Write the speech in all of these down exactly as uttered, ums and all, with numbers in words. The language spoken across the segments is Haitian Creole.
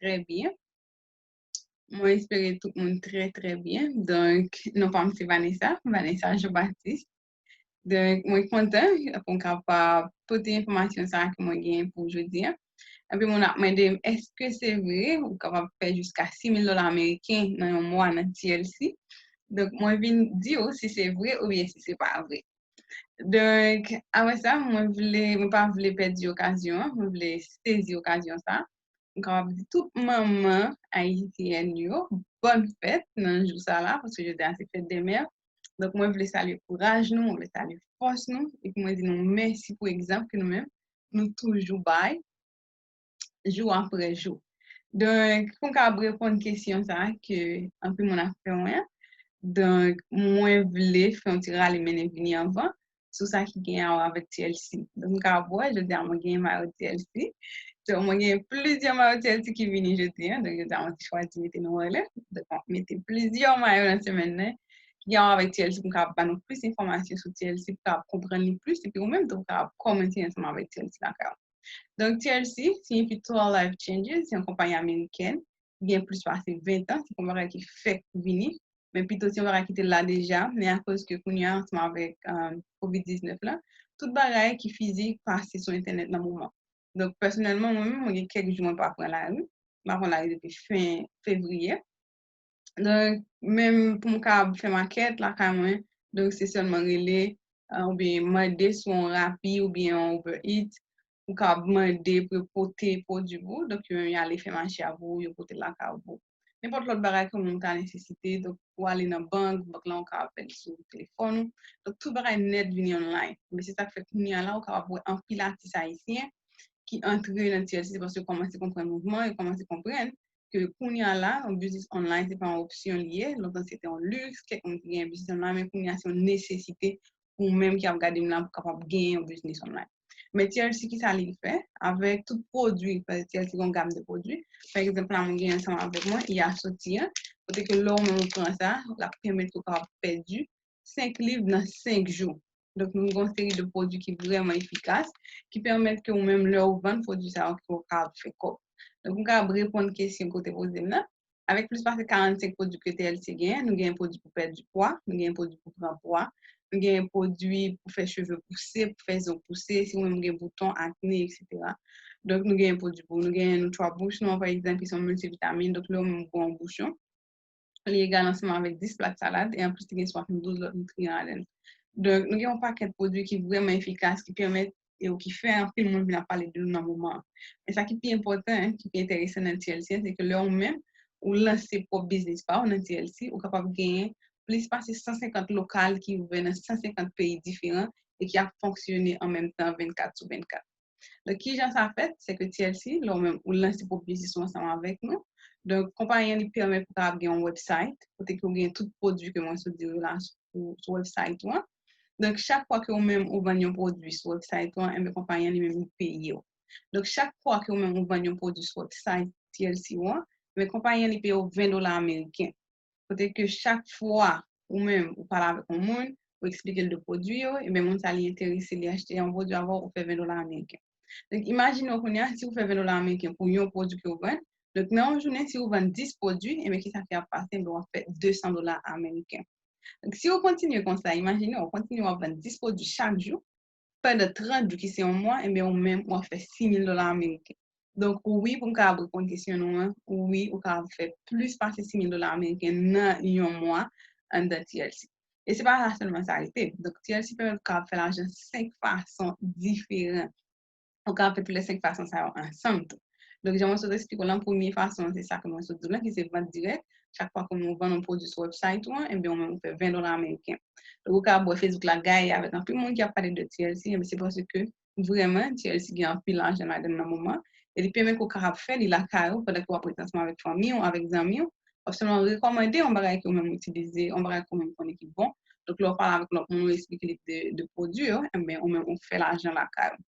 trè byen. Mwen espere tout moun trè, trè byen. Donk, non pa m se Vanessa, Vanessa Jean Baptiste. Donk, mwen kontan pou m kapab pote enfòmasyon sa a ke mwen genyen pou jodi a. Anpil moun ap mande m, èske se vre ou kapab fè jiska sis mil dola ameriken nan yon mwa nan T L C? Donk, mwen vin di w si se vre oubyen si se pa vre. Donk, apre sa, mwen vle, mwen pa vle pèdi okazyon an, mwen vle sezi okazyon sa a. Mwen kapab di tout manman ayisyèn yo, bòn fèt nan jou sa la, paske jodi a se fèt dè mè. Donk, mwen vle salye kouraj nou, mwen vle salye fòs nou, epi mwen di nou mèsi pou egzanp ke nou menm, nou toujou bay, jou apre jou. Donk, pou m kapab reponn kesyon sa a ke anpil moun ap fè mwen an, donk, mwen vle fè yon ti rale mennen vini anvan sou sa ki gen a wè avèk T L C. Donk, m kapab wè, jodi a, mwen genyen mayo T L C. So, mwen genyen plizyè mayo T L C ki vini jodi a. Donk, jodi a, mwen te chwazi mete nou anlè. Donk, mwen mete plizyè mayo nan semèn nan ki gen a wè avèk T L C pou m kapab ba nou plis enfòmasyon sou T L C, pou kapab konprann li plis, epi ou menm tou, pou kapab kòmanse ansanm avèk T L C lakay ou. Donk, T L C siyifi Total Life Changes, se yon konpayi amerikèn ki gen plis pase ven tan, se pa yon bagay ki fèk vini, men pito se yon bagay ki te la deja, men akoz ke kounye a, ansanm avèk um, kovid diznèf la, tout bagay ki fizik pase sou entènèt nan moman. Donk, pèsonèlman, mwen menm, mwen gen kèk jou mwen pa pran lari, mwen pa pran lari depi fen fevriye. Donk, menm pou m kapab fè makèt lakay mwen, donk se sèlman rele, uh, oubyen mande sou yon Rappi oubyen yon Uber Eats, ou kapab mande pou yo pote pwodui pou ou. Donk, yo menm y ale fè mache a pou ou, yo pote l lakay ou pou ou. Nenpòt lòt bagay ke moun ta nesesite, donk, ou ale nan bank, bank lan ou kapab fè l sou telefòn ou. Donk, tout bagay nèt vini online. Men se sa k fè kounye a la, ou kapab wè anpil atis ayisyen ki antre nan T L C, se paske yo kòmanse konprann mouvman, yo kòmanse konprann ke kounye a la, yon biznis online, se pa yon opsyon li ye. Lontan, se te yon liks, kèk moun ki gen biznis online, men kounye a, se yon nesesite pou ou menm ki ap gade m la pou kapab gen yon biznis online. Men T L C, ki sa li fè? Avèk tout pwodui, paske T L C gen yon gam de pwodui. Pa egzanp, la, mwen gen ansanm avèk mwen, Iya Soti an, kote ke lè ou menm ou pran sa, l ap pèmèt ou kapab pèdi senk liv nan senk jou. Donk, nou gen yon seri de pwodui ki vrèman efikas, ki pèmèt ke ou menm, lè ou vann pwodui sa yo, ke ou kapab fè kòb. Donk, ou kapab reponn kesyon ke w te poze m nan. Avèk plis pase karannsenk pwodui ke T L C genyen, nou genyen pwodui pou pèdi pwa, nou genyen pwodui pou pran pwa, nou genyen pwodui pou fè cheve pouse, pou fè zong pouse, si ou menm gen bouton, akne, etsetera. Donk, nou genyen pwodui pou, nou genyen nou twa bouch nou an, pa egzanp, ki se yon miltivitamin, donk, lè ou menm ou pran yon bouch, li egal ansanm avèk dis plat salad, e anplis, li gen swasanndouz lòt nitriyan ladan l. Donk, nou gen yon pakèt pwodui ki vrèman efikas, ki pèmèt, e ki fè anpil moun vin ap pale de nou nan moman an. Men sa ki pi enpòtan, ki pi enteresan nan T L C an, se ke lè ou menm, ou lanse pwòp biznis pa ou nan T L C, ou kapab genyen plis pase san senkant lokal ki ouvè nan san senkant peyi diferan e ki ap fonksyone an menm tan vennkat sou vennkat. Donk, kijan sa fèt? Se ke T L C, lè ou menm ou lanse pwòp biznis ou ansanm avèk nou. Donk, konpayi an li pèmèt pou kapab gen yon website, kote ke ou gen tout pwodui ke mwen sot di w la sou, sou website ou an. Donk, chak fwa ke ou menm ou vann yon pwodui sou website ou an, enben, konpayi an li menm li peye w. Donk, chak fwa ke ou menm ou vann yon pwodui sou website T L C ou an, enben, konpayi an li peye w ven dola ameriken. Kote ke chak fwa ou menm ou pale avèk yon moun, ou eksplike l de pwodui yo, ebyen moun sa li enterese, li achte yon pwodui avè w, ou fè ven dola ameriken. Donk, imajine w kounye a, si ou fè ven dola ameriken pou yon pwodui ke ou vann, donk nan yon jounen, si ou vann dis pwodui, ebyen kisa ki ap pase? Ebyen w ap fè de san dola ameriken. Donk, si ou kontinye konsa, imajine w kontinye w ap vann dis pwodui chak jou, pandan trant jou ki se yon mwa, ebyen ou menm w ap fè sis mil dola ameriken. Donk, wi, pou m kapab reponn kesyon nou an, wi, ou kapab fè plis pase sis mil dola ameriken nan yon mwa anndan T L C. E se pa la sèlman sa rete. Donk, T L C pèmèt ou kapab fè lajan senk fason diferan. Ou kapab fè tout lè senk fason sa yo ansanm tou. Donk, jan mwen sot eksplike w lan, premye fason an, se sa ke mwen sot di w lan, ki se vant dirèk. Chak fwa ke ou vann yon pwodui sou website ou an, ebyen, ou menm ou fè ven dola ameriken. Donk, ou kapab wè Facebook la gaye avèk anpil moun ki ap pale de T L C, ebyen, se paske vrèman, T L C gen anpil lajan ladan l nan moman. E li pèmèt ke w kapab fè li lakay ou pandan ke w ap ret ansanm avèk fanmi w, avèk zanmi w. W ap sèlman rekòmande yon bagay ke ou menm ou itilize, yon bagay ke ou menm konnen ki bon. Donk, lè w pale avèk lòt moun, ou eksplike li de, de pwodui yo, enben, ou menm ou fè lajan lakay ou.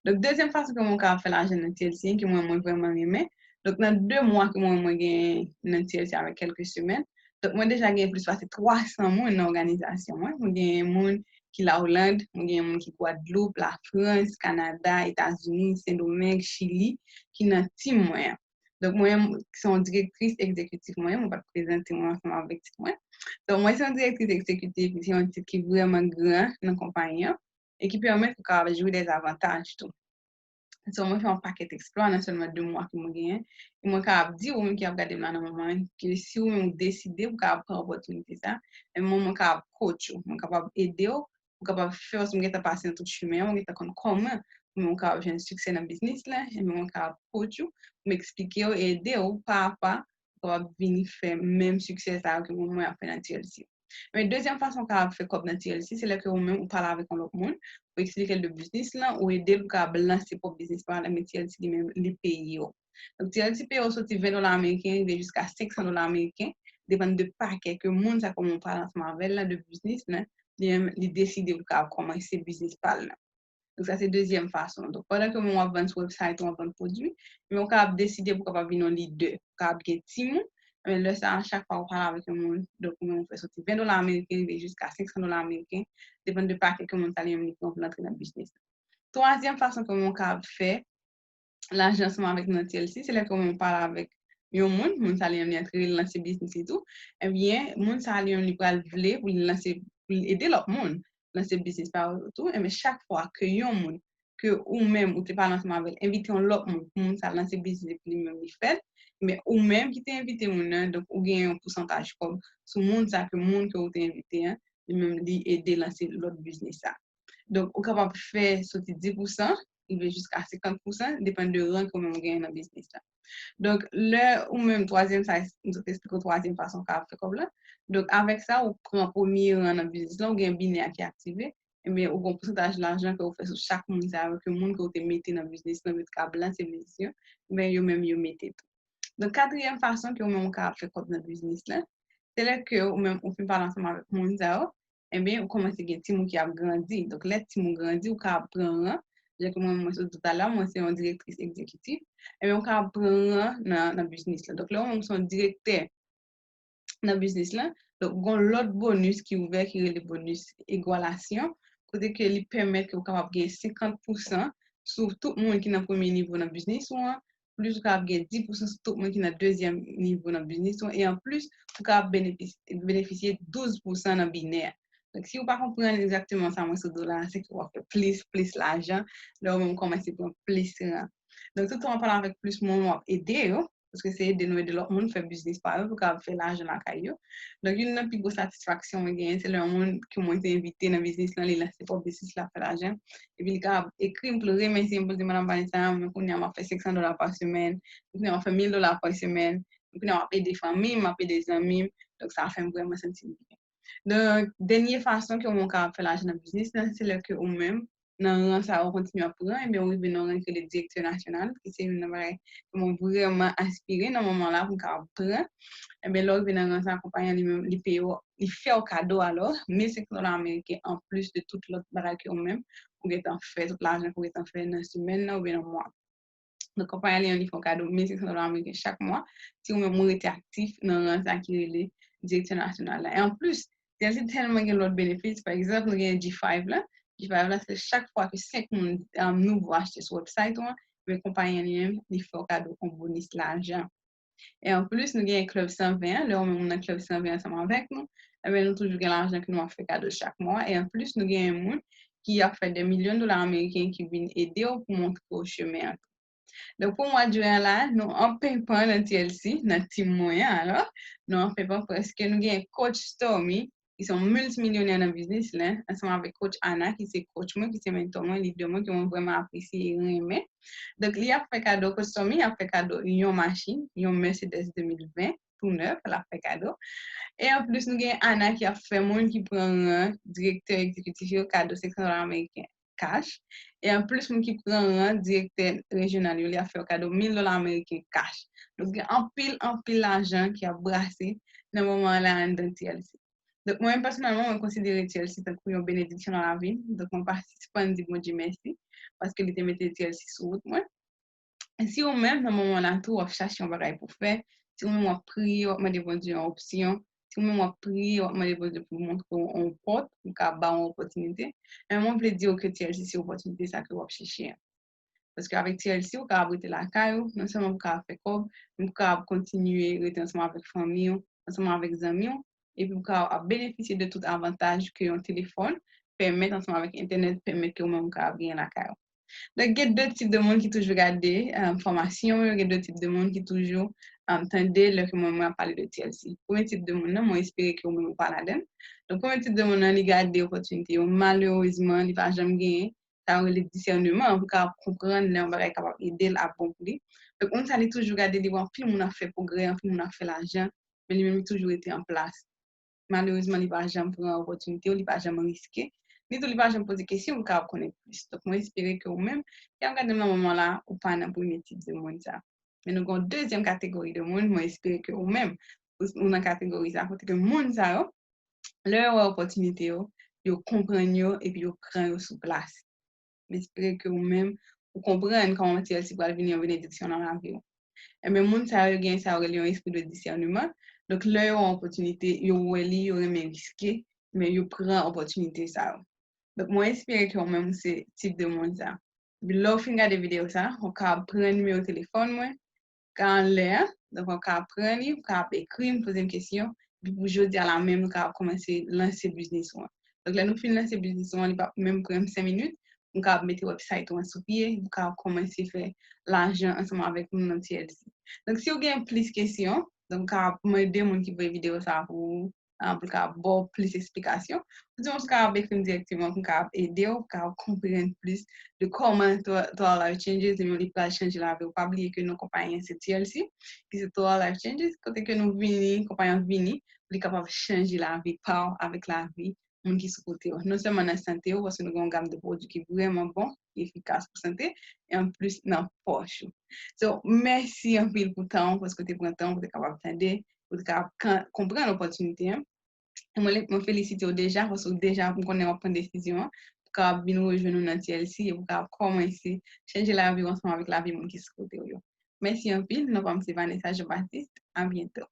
Donk, dezyèm fason ke mwen kapab fè lajan nan T L C, ke mwen, mwen vrèman renmen. Donk, nan de mwa ke mwen, mwen gen nan T L C avèk kèlke semèn, donk, mwen deja gen plis pase twa san moun nan òganizasyon mwen. Mwen gen moun ki Laoland, mwen gen moun ki Gwadloup, Lafrans, Kanada, Etazini, Sendomeng, Chili, ki nan tim mwen an. Donk, mwen, se yon direktris egzekitif mwen, mwen pa t prezante mwen ansanm avèk tit mwen. Donk, mwen se yon direktris egzekitif, se yon tit ki vrèman gran nan konpayi an e ki pèmèt ou kapab jwi dèzavantaj tou. So, mwen fè yon pakèt eksplwa nan sèlman de mwa ke mwen genyen. E mwen kapab di ou menm ki ap gade m la nan moman an, ke si ou menm ou deside ou kapab pran opòtinite sa, e mwen, mwen kapab coach ou, mwen kapab ede w, ou kapab fè, paske mwen gentan pase nan tout chimen an, mwen gentan konn kòman ou menm ou kapab jwenn siksè nan biznis la, e mwen kapab coach ou, mwen eksplike w, ede w pa a pa, ou kapab vin fè menm siksè sa yo ke mwen, mwen ap fè nan T L C. Men dezyèm fason ou kapab fè kòb nan T L C, se lè ke ou menm ou pale avèk yon lòt moun, ou eksplike l de biznis lan, ou ede l pou kapab lanse pwòp biznis pa l, men T L C li menm, li peye w. Donk, T L C peye w soti ven dola ameriken rive jiska senk san dola ameriken, depann de pakè ke moun sa ke ou menm ou pale ansanm avè l lan de biznis lan, li menm, li deside pou kapab kòmanse biznis pa l lan. Donk, sa se dezyèm fason. Donk, pandan ke w ap vann sou website ou, w ap vann pwodui, men ou kapab deside pou w kapab vin yon lidè. Ou kapab gen team ou, men lè sa a, chak fwa ou pale avèk yon moun, donk ou menm ou fè soti ven dola ameriken rive jiska senk san dola ameriken, depann de pakè ke moun sa li menm li pran pou l antre nan biznis. Twazyèm fason ke ou menm ou kapab fè lajan ansanm avèk nou nan T L C, se lè ke ou menm ou pale avèk yon moun, moun sa li menm li antre, li lanse biznis li tou, ebyen, moun sa li menm li pral vle pou li lanse, pou li ede lòt moun lanse biznis pa yo tou, ebyen, chak fwa ke yon moun ke ou menm ou te pale ansanm avè l, envite yon lòt moun pou moun sa lanse biznis epi li menm li fè l, men ou menm ki te envite moun nan, donk ou gen yon pousantaj kòb sou moun sa ke moun ke ou te envite an, li menm li ede lanse lòt biznis sa. Donk, ou kapab fè soti dis pousan, rive jiska senkant pousan, depann de ran ke ou menm ou genyen nan biznis la. Donk, lè ou menm, twazyèm sa, m sot eksplike w twazyèm fason ou kapab fè kòb la. Donk, avèk sa, ou pran premye ran nan biznis la, ou gen binè a ki aktive, ebyen, ou gen yon pousantaj lajan ke ou fè sou chak moun sa yo, ke moun ke ou te mete nan biznis la, yo te ka lanse biznis yo, men yo menm yo mete tou. Donk, katriyèm fason ke ou menm ou kapab fè kòb nan biznis la, se lè ke ou menm ou fin pale ansanm avèk moun sa yo, ebyen, ou kòmanse gen team ou ki ap grandi. Donk, lè team ou grandi, ou kapab pran ran. Jan ke mwen, mwen sot di w talè, mwen se yon direktris egzekitif. Ebyen, ou kapab pran ran nan, nan biznis la. Donk, lè ou menm ou se yon direktè nan biznis la, donk, gon lòt bonis ki ouvè ki rele bonis egwalasyon, kote ke li pèmèt ke ou kapab gen senkant pousan sou tout moun ki nan premye nivo nan biznis ou an, plis ou kapab gen dis pousan sou tout moun ki nan dezyèm nivo nan biznis ou, e anplis, ou kapab benefis-, benefisye douz pousan nan binè a. Donk, si ou pa konprann egzakteman sa mwen sot di w la, se ke w ap fè plis, plis lajan, lè ou menm kòmanse pran plis ran. Donk, toutan w ap pale avèk plis moun, w ap ede yo, paske se ede nou ede lòt moun fè biznis pa yo, pou kapab fè lajan lakay yo. Donk, youn nan pi gwo satisfaksyon mwen genyen, se lè yon moun ke mwen te envite nan biznis lan, li lanse pwòp biznis la, fè lajan. Epi li kapab ekri m pou l remèsye m, pou l di, "Madam Vanessa, mwen kounye a m ap fè senk san dola pa semèn, mwen kounye a m ap fè mil dola pa semèn, mwen kounye a m ap ede fanmi m, m ap ede zanmi m." Donk, sa fè m vrèman santi m byen. Donk, dènye fason ke ou menm ou kapab fè lajan nan biznis lan, se lè ke ou menm, nan ran sa ou kontinye ap pran, ebyen, ou rive nan yon ran ki rele direktè nasyonal, ki se youn nan bagay ke mwen vrèman aspire nan moman la pou m kapab pran. Ebyen, lè ou rive nan ran sa, konpayi an li menm, li peye w, li fè w kado, alò, mil senk san dola ameriken anplis de tout lòt bagay ke ou menm, ou gentan fè, tout lajan ke ou gentan fè nan semèn nan oubyen nan mwa. Donk, konpayi an li menm, li fè w kado mil senk san dola ameriken chak mwa, si ou menm ou rete aktif nan ran sa ki rele direktè nasyonal la. E anplis, T L C tèlman gen lòt benefis, pa egzanp, nou gen G five la. G five la, se chak fwa ke senk moun, um, nouvo achte sou website ou an, men konpayi an li menm, li fè w kado yon bonis lajan. E anplis, nou gen klèb san ven an, lè ou menm ou nan klèb san ven ansanm avèk nou, ebyen, nou toujou gen lajan ke nou ap fè kado chak mwa. E anplis, nou gen moun ki ap fè dè milyon dola ameriken ki vin ede w pou montre w chemen an. Donk, pou mwa jen an la, nou an penpan nan T L C, nan team mwen an, alò, nou an penpan paske nou gen coach Stormy, ki se yon miltimilyonè nan biznis la, ansanm avèk coach Ana, ki se coach mwen, ki se mentor mwen, lidè mwen, ke mwen vrèman apresye e renmen. Donk, li ap fè kado, coach Stormy ap fè kado yon machin, yon Mercedes de mil ven, tou nèf, l ap fè kado. E anplis, nou gen Ana ki ap fè moun ki pran ran direktè egzekitif yo kado senk san dola ameriken cash. E anplis, moun ki pran ran direktè rejyonal yo, li ap fè yo kado mil dola ameriken cash. Donk, gen anpil, anpil lajan ki ap brase nan moman an la anndan T L C. Donk, mwen menm pèsonèlman, mwen konsidere T L C tankou yon benediksyon nan lavi m. Donk, mwen pa sispann di Bondye mèsi, paske li te mete T L C sou wout mwen. Si ou menm, nan moman la tou, w ap chache yon bagay pou fè, si ou menm w ap priye, w ap mande Bondye yon opsyon, si ou menm w ap priye, w ap mande Bondye pou l montre w yon pòt, pou l ka ba w yon opòtinite, men mwen vle di w ke T L C se opòtinite sa ke w ap chèche an. Paske avèk T L C, ou kapab rete lakay ou, non sèlman pou kapab fè kòb, men pou kapab kontinye rete ansanm avèk fanmi w, ansanm avèk zanmi w, epi pou kapab ap benefisye de tout avantaj ke yon telefòn pèmèt ansanm avèk entènèt pèmèt ke ou menm ou kapab genyen lakay ou. Donk, gen de tip de moun ki toujou gade um, fòmasyon yo, gen de tip de moun ki toujou um, tande lè ke mwen mwen ap pale de T L C. Premye tip de moun nan, mwen espere ke ou menm ou pa ladan l. Donk, premye tip de moun nan, li gade opòtinite yo. Malerezman, li pa janm genyen sa yo rele disèneman pou kapab konprann lè yon bagay kapab ede l ap bon pou li. Donk, moun sa li toujou gade li wè anpil moun ap fè pwogrè, anpil moun ap fè lajan, men li menm li toujou rete an plas. Malerezman, li pa janm pran opòtinite yo, li pa janm riske, ni tou li pa janm poze kesyon pou kapab konnen plis. Donk, mwen espere ke ou menm ki ap gade m nan moman la, ou pa nan premye tip de moun sa. Men nou gen yon dezyèm kategori de moun, mwen espere ke ou menm, ou, ou nan kategori sa, kote ke moun sa yo, lè yo wè opòtinite yo, yo konprann yo epi yo pran yo sou plas. M espere ke ou menm, ou konprann kòman T L C pral vin yon benediksyon nan lavi w. Ebyen, moun sa yo gen sa yo rele yon espri de disèneman. Donk, lè yo wè opòtinite, yo wè li, yo renmen riske, men yo pran opòtinite sa yo. Donk, mwen espere ke ou menm ou se tip de moun sa. Epi lè w fin gade videyo sa, ou kapab pran nimewo telefòn mwen, ka anlè a, donk ou ka pran li, ou ka ekri m, poze m kesyon, epi pou jodi a la menm, nou ka kòmanse lanse biznis ou an. Donk, lè nou fin lanse biznis ou an, li p ap menm pran m senk minit, nou ka mete website ou an sou pye, nou ka kòmanse fè lajan ansanm avèk nou nan T L C. Donk, si w gen plis kesyon, donk, ou ka mande moun ki voye videyo sa a pou ou, ah, pou l ka ba w plis esplikasyon. Ou di mwen ou ka ekri m dirèkteman pou m ka ede w, pou ka konprann plis de kòman Thor Life Changes, li pral chanje lavi w. Pa bliye ke non konpayi an se T L C, ki se Thor Life Changes, kote ke nou vini, konpayi an vini, pou li kapab chanje lavi pa w avèk lavi moun ki sou kote w. Non sèlman nan sante w, paske nou gen yon gam de pwodui ki vrèman bon, ki efikas pou sante, e anplis nan pòch ou. So, mèsi anpil pou tan w, paske w te pran tan w pou w te kapab tande, pou w te kapab kan- konprann opòtinite an. Mwen, mwen felisite w deja, paske w deja, m konnen w ap pran desizyon an, pou w kapab vin rejwenn nou nan T L C, e pou w kapab kòmanse chanje lavi w ansanm avèk lavi moun ki sou kote w yo. Mèsi anpil, non pa m se Vanessa Jean Baptiste, a byento.